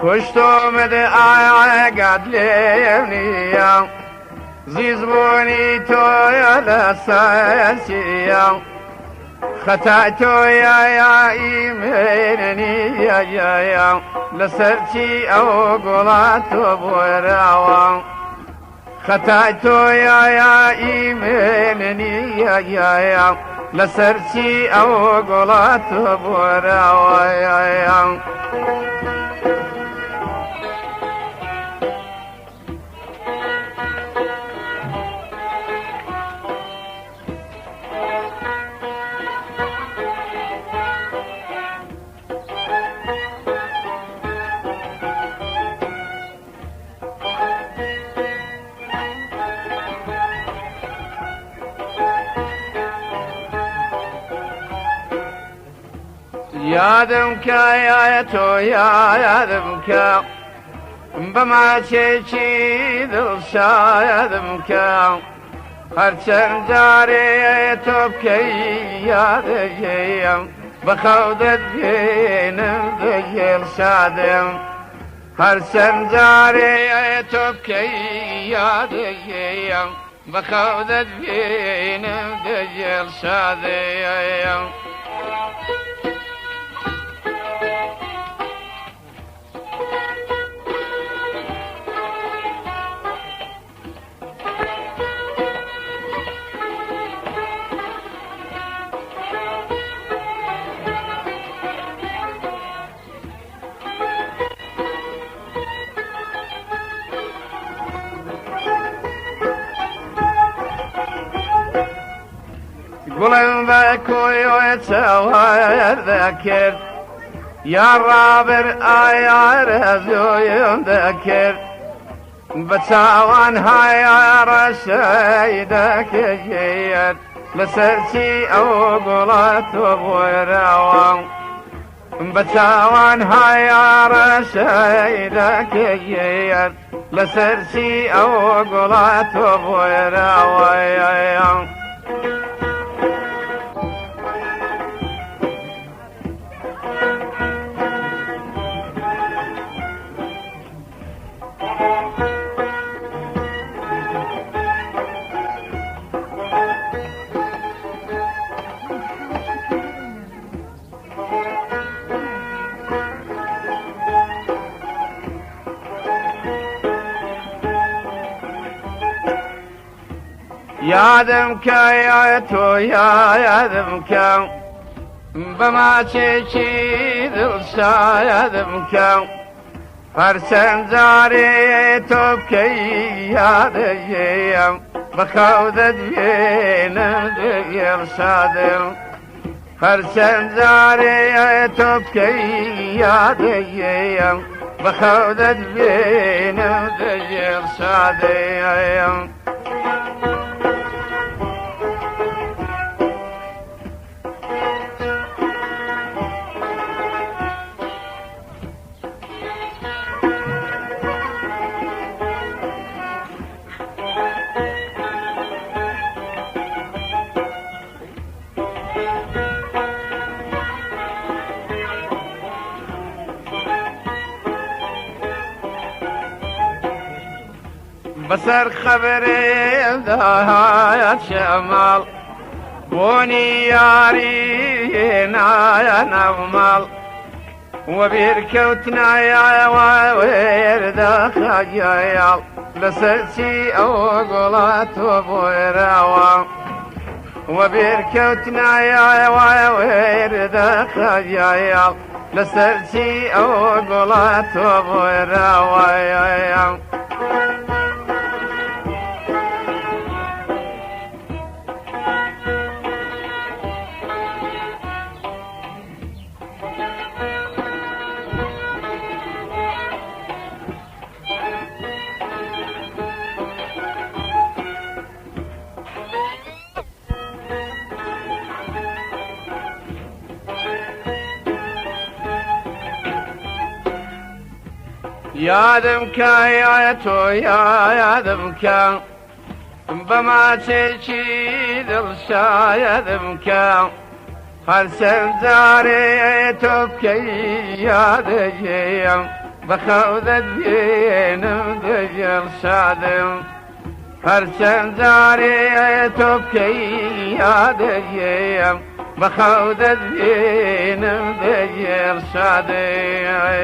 کوشتۆمت ئاگات لێم نییە، زیزبوونی تۆیە لەسەر چییە؟ خەتای تۆیە یا ئی من نییە، لەسەر چی ئەو گوڵە تۆ بۆراوە؟ خەتای تۆیە یا ئی من نییە، لەسەر چی ئەو گوڵە تۆ بۆراوە؟ یادم کە یا تۆ یادم کە بە ماچێکی دڵشادم کە، هەرچەند جارێ تۆ بکەی یادەگەیم، بە خەو دەتبینم دەگێڵ شادم. هەرچەند جارێ تۆ بکەی یادەگەیم، بە خەو دەتبینم دەگێڵ شادم. گوڵم بە کۆی چاوار دەکرد، یا ڕابەر ئایارە زۆیم دەکرد، بە چاوان هایا ڕەشەی دەکەیت، لەسەر چی ئەو گوڵە تۆ بۆراوە؟ بە چاوان هایا ڕەشەی دەکەیت، لەسەر چی ئەو گوڵە تۆ بۆراوە؟ یادم کە یا تۆ یادم کە بە ماچێکی دڵشادم کە، هەرچەند جارێ تۆ بکەی یادەگەیم، بە خەو دەتبینم دەگێڵ شادم. هەرچەند جارێ تۆ بکەی یادەگەیم، بە خەو دەتبینم دەگێڵ شادم. بەسەر خەبرێداهات شەماڵ، بۆنی یاری نایە ناوماڵ، وەبیر کەوتنایەوە وێردەخایاڵ، لەسەر چی ئەو گوڵە تۆ بۆراوە؟ وەبیر کەوتنایەوە وێردەخایاڵ، لەسەر چی ئەو گوڵە تۆ بۆراوە؟ یادم کە یا تۆ یادم کە بە ماچێکی دڵشایەدم کە، هەرچەند جارێ تۆ بکەی یادەیەم، بە خەو دەتبینم دڵ شادم. هەرچەند جارێ تۆ بکەی یادەیەم، بە خەو دەتبینم دڵ شادم.